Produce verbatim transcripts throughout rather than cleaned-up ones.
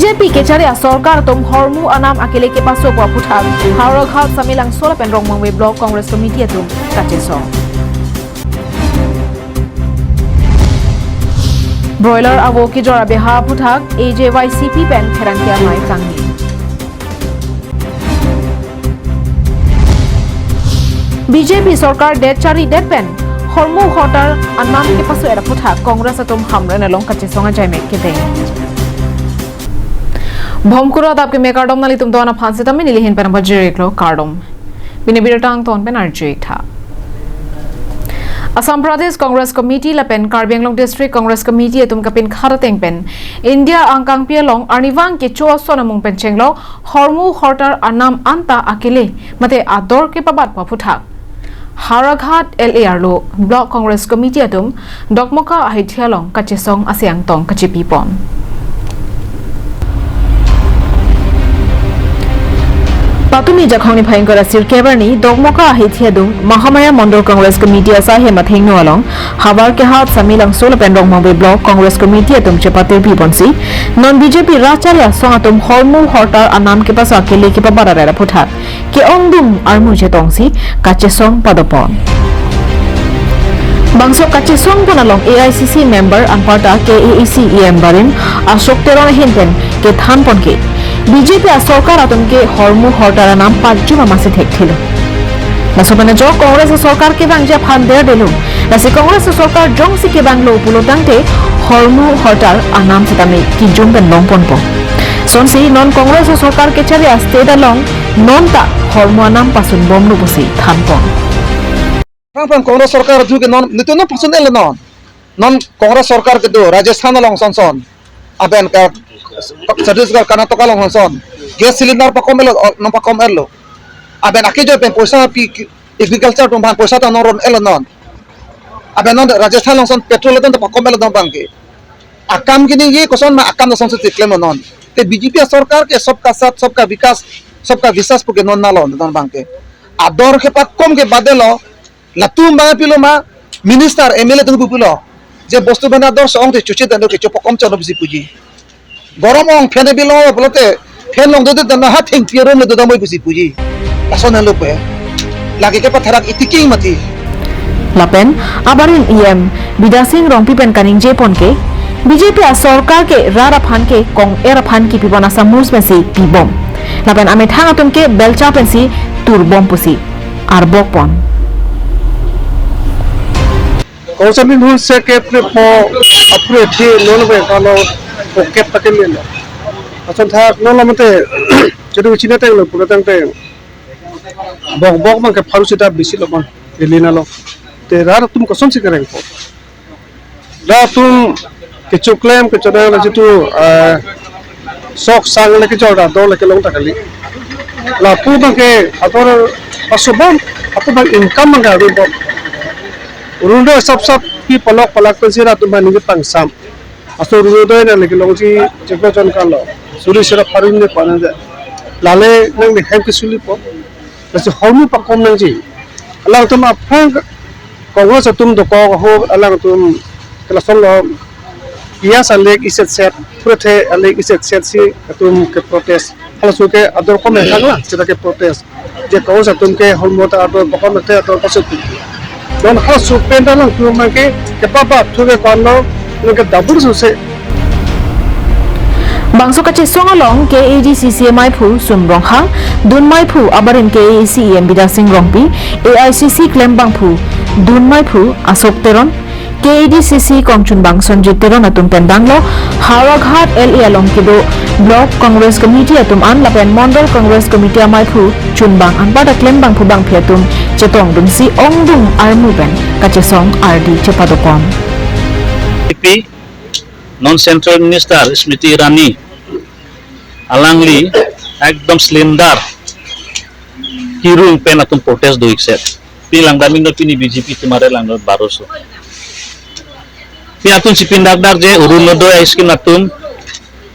B J P kechari asorkar atum hormu anam akele kepasopo aphuthak Howraghat, Samelangso lapen Rongmongve Block Congress Committee atum kachesong. Broiler avo kejor abeha aphuthak A J Y C P pen pherangke amei kangni. B J P sorkar det charidet pen hormu hortar anam kepaso-et aphuthak Congress atum Hamren along kachesong ajaimek kedeng. Bhomkuru adap keme kardom, nanglitum don aphan sitame neli ahin pen pajir-iklo kardom. Pini birta angton pen arju-ik tha. Assam Pradesh Congress Committee lapen Karbi Anglong District Congress Committee atum kapinkhat ateng pen India angkangpi along arnivang kecho ason amung pen chenglok hormu hortar anam anta akele mate ador kepabatpo aphuthak Howraghat L A arlo Block Congress Committee atum Dokmoka ahithi along kachesong ase angtong kachepipon. Patumi Jakhong niphai ingkoi ra sirkep arni Dokmoka ahithi adung Mahamaya Mondol Congress Committee asai hem athengno along Havar Kehat, Samelangso lapen Rongmongve Block Congress Committee atum chepatirpi ponsi non B J P rat chari asong atum hormu hortar anam kepaso akele kepabat-et aphuthak ke-ongdung armu chetongsi kachesong padopon. Bangso kachesong pon along A I C C member anparta K A A C E M barim Ashok Teron ahin pen kethan pon ke B J P asorkar atum ke hormu hortar anam pajum amatsi thekthelo. Laso pen ajok Congress asorkar kevangji aphan derdelo. Lasi Congress asorkar jongsi kevanglo pulo tangte hormu hortar anam sitame kijum pen longponpo. Sonsi non Congress asorkar kechari a-state along non ta hormu anam pasunbomlo pusi thanpon. Aphrang aphrang Congress sorkar ju ke non, nelitum non pasun-etlo non. Non Congress sorkar kedo, Rajasthan along sonson. Aben ka Chhattisgarh, Karnataka along sonson. Gas cylinder pakom-etlo, non pakom-etlo. Aben akejoi pen poisa pi ki-, agriculture atum aphan poisa ta non ron-etlo non. Aben non Rajasthan along son petrol atum ta pakom-etlo non abangke. Akam keningje koson ma akam ta sonsi chiklem non. Te B J P asorkar ke sabka saath, sabka vikas, sabka vishwas pu ke non nalo non abangke. Ador kepakom ke badelo, latum abang pilo ma, minister, M L A atum pilo. Je bostu abang ador so-ong te chuche dando ke chopakom chalo pusi puji. Gorom ong fan bilo pulote, fan along dode dando ha thengpi arum le dodamoi pusi puji. Lason helo pe. Lake kepatharak itiking mati. Lapen abarim E M Bidya Sing Rongpi pen kaningje pon ke, B J P asorkar ke rat aphan ke kong-er aphan kepibom asamus pensi pibom. Lapen amethang atum ke belcha pensi turbom pusi arbok pon. Kongsa bin hun se ke pre po apre the non be kalo pocket ta ke lelo. Ason tha non lamte chedu chine teng lo pura tang teng. Bok bok abang ke pharu sita bisi lo abang. Elina lo. Te rat atum kosonsi kerengpo. Rat atum kechoklem kechodang la jitu, eh, sok sang le kejor ador le kelong ta kali. Lapu abang ke ador pasobom, apu abang income abang ke arumbom. Orunodoi sap sap pi palok palak pensi rat atum abang ningje pangsam. Aso Orunodoi nang le kelongji chiklo jon kalo. Suri sira pharin ne panan je. Lale nang le hem ke sulipo. Lasi hormu pakom nangji. Alangtum aphrang Congress atum dokok ahut alangtum kelason lo, piyaj alek iset set, phurethe alek iset set si atum ke protest. Halaso ke ador kome thanglang, sita ke protest. Je Congress atum ke hormu ta ador pakom te ador pasuk. Non halaso pen ta alangtum abang ke kepabat thu ke konlo, non ke double sose. Bangso kachesong along K A D C C maiphu Sum Ronghang, dun maiphu abarim K A A C E M Bidya Sing Rongpi, A I C C klembangphu, dun maiphu Ashok Teron, K A D C C kongchunbang Sanjit Teron atum pen danglo, Howraghat L A along kedo Block Congress Committee atum an lapen Mondol Congress Committee amaiphu chunbang anparta klembangphu bangphi atum chetongdunsi ongdung armu pen kachesong ardi chepadopon. P P non Central Minister Smriti Irani alangli ekdom slender kirung pen atum protest do-ikset. Pini langdam-iknon, pini B J P atum are langnon baroso. Pini atum chipin dakdak je Orunodoi scheme atum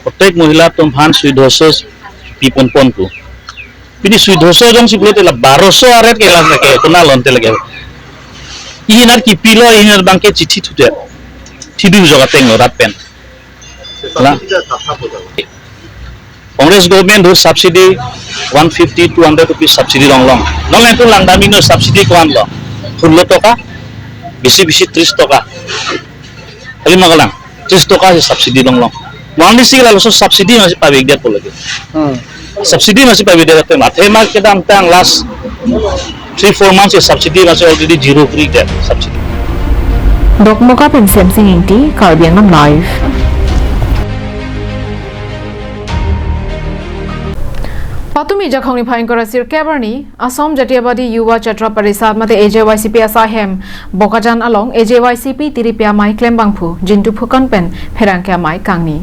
protek mohila atum aphan sui doso pipon pon pu. Pini sui doso jongsi pulote la baroso aret ke la ke konat lo ante lake. Inar kipilo, inar abang ke chithi thudet. Thidung jok ateng lo rat pen. La. Congress government do subsidy one fifty, two hundred rupees subsidy longlong. Non itu langdamino subsidy ko-an lo? Sullo toka, bisi bisi tris toka. Tapi magalang, tris toka si subsidy longlong. Mangli si kalau so subsidy masih pabik dia pula gitu. Hmm. Subsidy masih pabik dia, tapi mathe ma kedamtang last three four months ya subsidy masih already zero free dia subsidy. Dokmoka pen Semsing Ingti, Karbi Anglong Live. Patumi Jakhong niphai ingkoi ra sirkep arni, Assam Jatiyabadi Yuva Chhatra Parishad mate A J Y C P asai hem Bokajan along A J Y C P tiripi amei klembangphu Jitu Phukan pen pherangke amei kangni.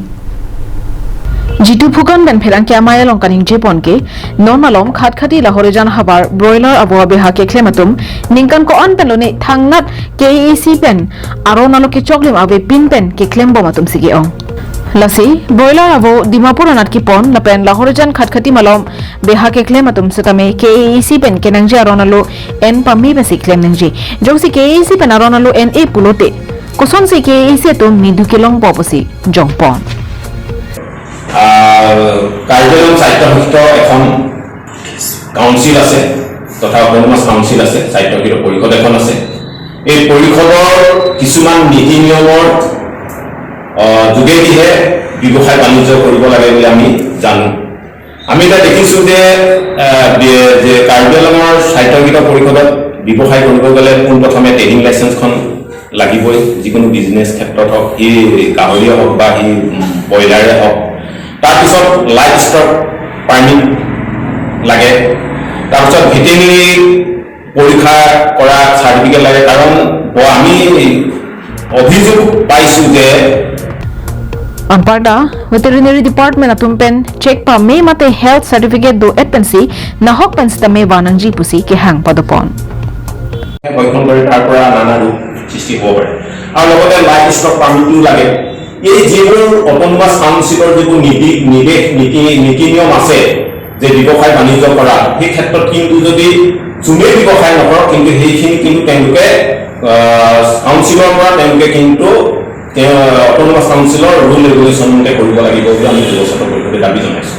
Jitu Phukan pen pherangke amei along kaningjepon ke, non malom Khatkhati Lahorijan havar broiler avo abeha keklem atum ningkan ko-an pen lone thangnat K A A C pen aron alo kechoklim avepin pen keklembom atum si ke-ong. Lasi broiler avo Dimapur anat kepon lapen Lahorijan Khatkhati malom beha keklem atum setame K A A C pen kenangji aron alo en pame pensi klem nangji. Jongsi K A A C pen aron alo en-e pulote, kosonsi K A A C atum midu kelongpo pusi jongpon. আহ, কাৰ্বি আংলং স্বায়ত্তশাসিত এখন কাউন্সিল আছে তথা autonomous council আছে, স্বায়ত্তশাসিত পৰিষদ এখন আছে। এই পৰিষদৰ কিছুমান নীতি নিয়মৰ, আহ, যোগেদিহে ব্যৱসায় বাণিজ্য কৰিব লাগে বুলি আমি জানো। আমি এতিয়া দেখিছো যে, আহ, বি-, যে কাৰ্বি আংলঙৰ স্বায়ত্তশাসিত পৰিষদত ব্যৱসায় কৰিব গ'লে পোনপ্ৰথমে ট্ৰেডিং লাইচেন্সখন লাগিবই। যিকোনো বিজনেছ ক্ষেত্ৰত হওক, সি গাহৰিয়ে হওক বা সি, উম, ব্ৰইলাৰে হওক, তাৰপিছত লাইভ ষ্টক পাৰ্মিট লাগে, তাৰপিছত ভেটেৰিনেৰী পৰীক্ষা কৰা চাৰ্টিফিকেট লাগে, কাৰণ ব-, আমি অভিযোগ পাইছো যে Anparta, Veterinary Department atum pen check pame mate health certificate do-et pensi nahok pen setame vanangji pusi kehang padopon. ভক্ষণ কৰে, তাৰ পৰা নানা ৰোগ সৃষ্টি হ'ব পাৰে। আৰু লগতে লাইভ ষ্টক পাৰ্মিটো লাগে। এই যিবোৰ অট'নমাছ কাউন্সিলৰ যিবোৰ নীতি নিৰ্দেশ, নীতি, নীতি নিয়ম আছে যে ব্যৱসায় বাণিজ্য কৰা, সেই ক্ষেত্ৰত কিন্তু যদি যোনে ব্যৱসায় নকৰক, কিন্তু সেইখিনি কিন্তু তেওঁলোকে, আহ, কাউন্সিলৰ পৰা তেওঁলোকে কিন্তু তেওঁ অট'নমাছ কাউন্সিলৰ ৰুল ৰেগুলেশ্যন মতে কৰিব লাগিব বুলি আমি যুৱ ছাত্ৰ পৰিষদে দাবী জনাইছো।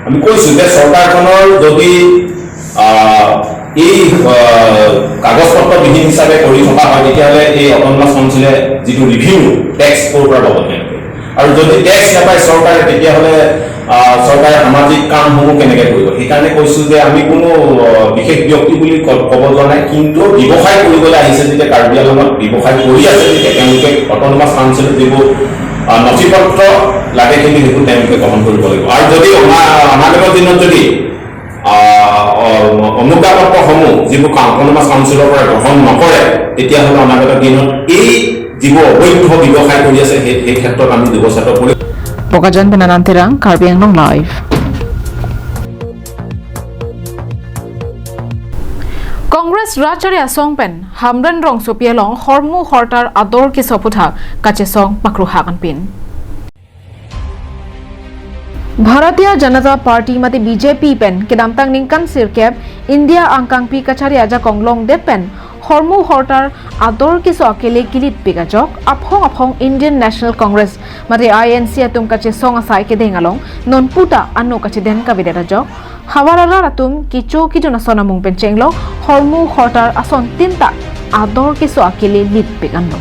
আমি কৈছো যে চৰকাৰখনৰ যদি, আহ, এই, আহ, কাগজ পত্ৰবিহীন হিচাপে কৰি থকা হয়, তেতিয়াহ'লে এই অট'নমাছ কাউন্সিলে যিটো ৰেভিনিউ টেক্স ক'ৰ পৰা ল'ব তেওঁলোকে, আৰু যদি টেক্স নাপায় চৰকাৰে, তেতিয়াহ'লে, আহ, চৰকাৰে সামাজিক কামসমূহ কেনেকে কৰিব? সেইকাৰণে কৈছো যে আমি কোনো, আহ, বিশেষ ব্যক্তি বুলি ক-, ক'ব যোৱা নাই, কিন্তু ব্যৱসায় কৰিবলৈ আহিছে যেতিয়া, কাৰ্বি আংলঙত ব্যৱসায় কৰি আছে যেতিয়া, তেওঁলোকে অট'নমাছ কাউন্সিলত যিবোৰ, আহ, নথি পত্ৰ লাগে, কিন্তু সেইবোৰ তেওঁলোকে গ্ৰহণ কৰিব লাগিব। আৰু যদি অনা-, অনাগত দিনত যদি, আহ, অ-, অনুজ্ঞাপত্ৰসমূহ যিবোৰ কা-, অট'নমাছ কাউন্সিলৰ পৰা গ্ৰহণ নকৰে, তেতিয়াহ'লে অনাগত দিনত এই যিবোৰ অবৈধ ব্যৱসায় কৰি আছে, সেই, সেই ক্ষেত্ৰত আমি যুৱ ছাত্ৰ পৰি- Bokajan pen Anand Terang, Karbi Anglong Live. Congress Rajchari Asong pen Hamren Rongsopi along hormu hortar ador keso aphuthak kachesong pakruhak anpin. Bharatiya Janata Party mate B J P pen kedamtang ningkan sirkep India angkangpi kachari ajakong longdet pen hormu hortar ador keso akele kilitpik ajok aphong aphong Indian National Congress mate I N C atum kachesong asai kedeng along nonputa ano kachedeng kavedet ajok havar arat atum kecho kejun ason amung pen chenglok hormu hortar ason tinta ador keso akele litpik anlo.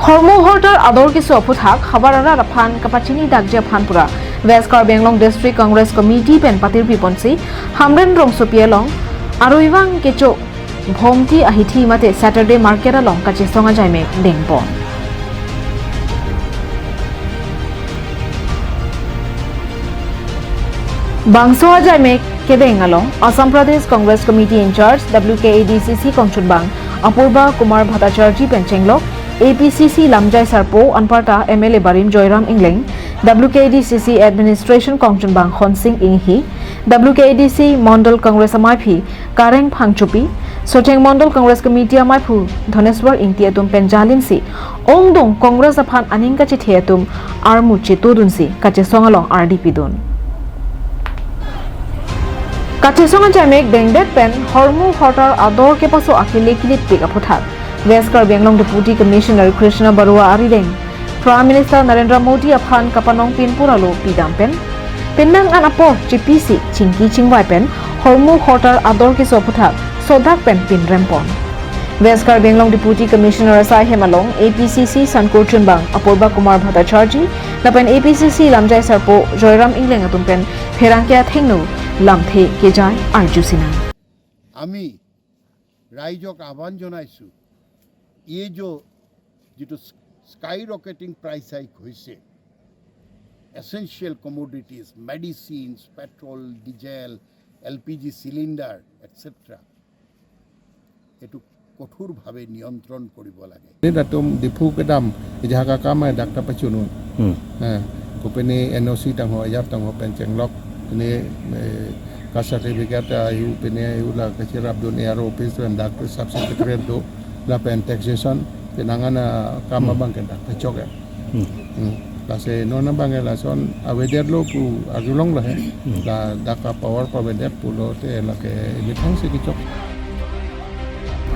Hormu hortar ador keso aphuthak havar arat aphan kapachini dakji aphan pura West Karbi Anglong District Congress Committee pen patirpi ponsi Hamren Rongsopi along Aruivang kecho Bhomti ahithi mate Saturday Market along kachesong ajaimek dengpon. Bangso ajaimek kedeng along Assam Pradesh Congress Committee in-charge W K A D C C kongchunbang Apurba Kumar Bhattacharjee pen chenglok A P C C lamjai sarpo anparta M L A barim Joyram Engleng, W K A D C C administration kongchunbang Khonsing Enghi, W K A D C Mondol Congress amaiphi Kareng Phangchopi, Socheng Mondol Congress Committee amaiphu Dhaneswar Ingti atum pen jalinsi ongdung Congress aphan aning kachethe atum armu chetodunsi kachesong along ardi pidun. Kachesong ajaimek dengdet pen hormu hortar ador kepaso akele kilitpik aphuthak West Karbi Anglong Deputy Commissioner Krishna Barua arideng Prime Minister Narendra Modi aphan kapanong pin pura lo pidam pen, penang an apor chipisi chingki chingvai pen hormu hortar ador keso aphuthak sodak pen pinrem pon. West Karbi Anglong Deputy Commissioner asai hem along A P C C Sankur Chunbang Apurba Kumar Bhattacharjee lapen A P C C lamjai sarpo Joyram Engleng atum pen pherangke athengno lamthe kejai arju sinang. আমি ৰাইজক আহ্বান জনাইছোঁ, এই যে যিটো স্কাই ৰকেটিং price hike হৈছে, essential commodities, medicines, petrol, diesel, L P G cylinder, etcetera, এইটো কঠোৰভাৱে নিয়ন্ত্ৰণ কৰিব লাগে। Ini datum Diphu kedam, ejahak akam ai dak ta pachunun. Hmm. Eh, kopine N O C tangho, ajat tangho pen chenglok. Ini, eh, caste certificate, eh, ayu pine ayu la kachirapdun A R O office pen dak sub secretariat do lapen taxation penang an akam, hmm, abang ke dak kachok ya. Hmm. Hmm. Lasi non abang ke lason avedetlo pu arjulonglo he. Hmm. La dak a power pavedet pulote lake imithang si kechok.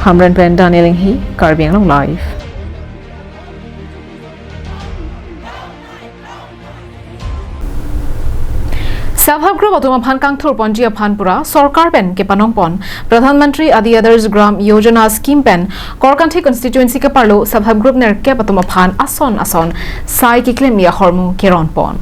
Hamren pen Daniel Inghi, Karbi Anglong Live. Self Help Group atum aphan kangthur ponji aphan pura sorkar pen kepanong pon Pradhan Mantri Adi Adarsh Gram Yojana scheme pen Korkanthi constituency keparlo Self Help Group nerkep atum aphan ason ason sai keklemji ahormu keron pon.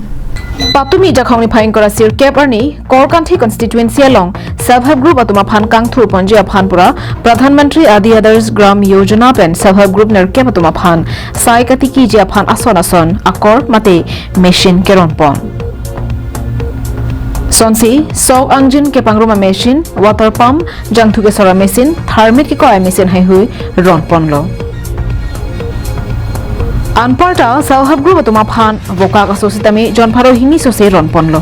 Patumi Jakhong niphai ingkoi ra sirkep arni Korkanthi constituency along Self Help Group atum aphan kangthur ponji aphan pura Pradhan Mantri Adi Adarsh Gram Yojana pen Self Help Group nerkep atum aphan sai katikiji aphan ason ason akor mate machine keron pon. Sonsi sok angjin kepangrum a machine, water pump, jangthu kesor a machine, thermit kekoi a machine haihui ron ponlo. Anparta Self Help Group atum aphan vokak aso sitame jon pharo hini sose ron ponlo.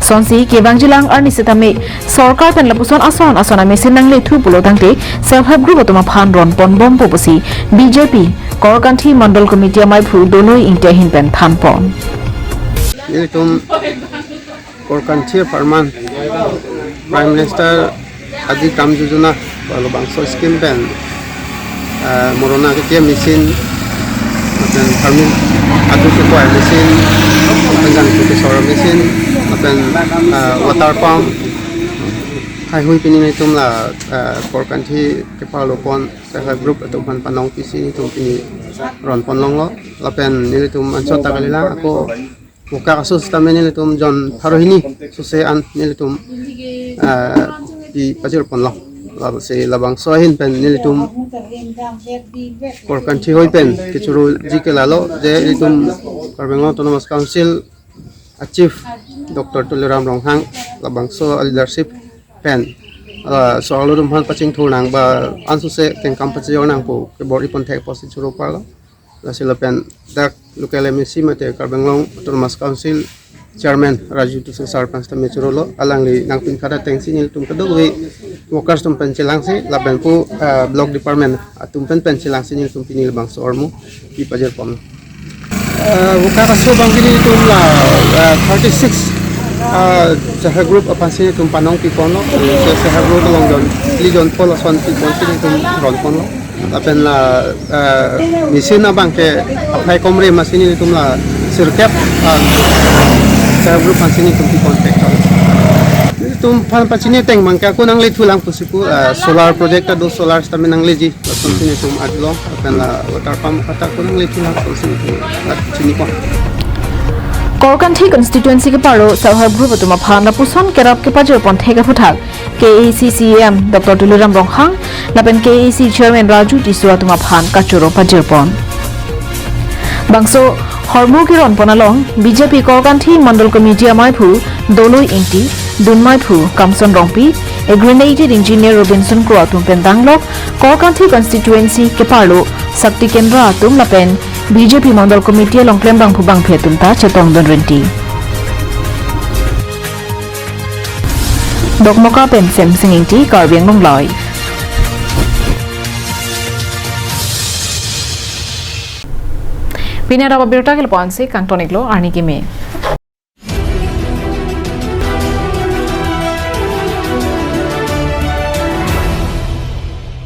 Sonsi kevangjilang arni sitame sorkar pen lapuson ason ason a machine nanglethu pulo tangte Self Help Group atum aphan ron pon bompo pusi B J P Korkanthi Mandal Committee amaiphu Doloi Ingti ahin pen than pon. Nelitum Korkanthi apharman Prime Minister Adi Gram Yojana, labangso scheme pen, ah, morona kiti a machine, lapen thermit adu kekoi a machine, lapen jangthu kesor a machine, lapen, ah, water pump, haihui pini nelitum la, ah, Korkanthi keparlo pon Self Help Group atum aphan panong pisi nelitum pini ron pon longlo, lapen nelitum anchot ta kalilang ako vokak aso sitame nelitum jon pharo hini sose an nelitum, ah, pi pajir ponlo. Lasi labangso ahin pen nelitum Korkanthi hoi pen kechoruji ke lalo je nelitum Karbi Anglong Autonomous Council a Chief Doctor Tuliram Ronghang labangso a leadership pen, ah, so alo atum aphan pachingthur nang ba ansose kengkam pachijor nang pu kebor-i pon thek pusi choro parlo. Lasi lapen dak local M A C mate Karbi Anglong Autonomous Council Chairman Raju Tusar sar aphan sitame chorolo, alangli nangpinkhat atengsi nelitum kadokave workers atum pen chelangsi lapen pu, ah, block department atum pen pen chelangsi nelitum pini labangso ahormu pi pajir pon. Ah, vokak aso abang ke nelitum la, ah, thirty six, ah, Self Help Group aphansi nelitum panong pi ponlo, Self Help Group along jon, ili jon pharo ason pi ponsi nelitum ron ponlo. Lapen la, eh, machine abang ke aphai komre machine nelitum la sirkep, ah, Self Help Group aphansi nelitum pi pon pek. Nelitum aphan pachini ateng abang ke ako nanglethulang pusi pu, eh, solar project ta do, solar sitame nangleji. Lasonsi nelitum adlo, lapen la water pump kata ako nanglethulang pusi nelitum la chini pon. Korkanthi constituency keparlo Self Help Group atum aphan lapuson kerap kepajir pon thek aphuthak K A A C C E M Doctor Tuliram Ronghang lapen K A A C Chairman Raju Tisso atum aphan kachoro pajir pon. Bangso hormu keron pon along B J P Korkanthi Mandal Committee amaiphu Doloi Ingti, dunmaiphu Kamson Rongpi, Agri Engineer Robinson Kro atum pen danglok Korkanthi constituency keparlo Shakti Kendra atum lapen B J P Mandal Committee along klembangphu bangphi atum ta chetongdun rinti. Dokmoka pen Semsing Ingti, Karbi Anglong Live. Pini adap abirta ke lapu-ansi kangton-iklo, arni keme.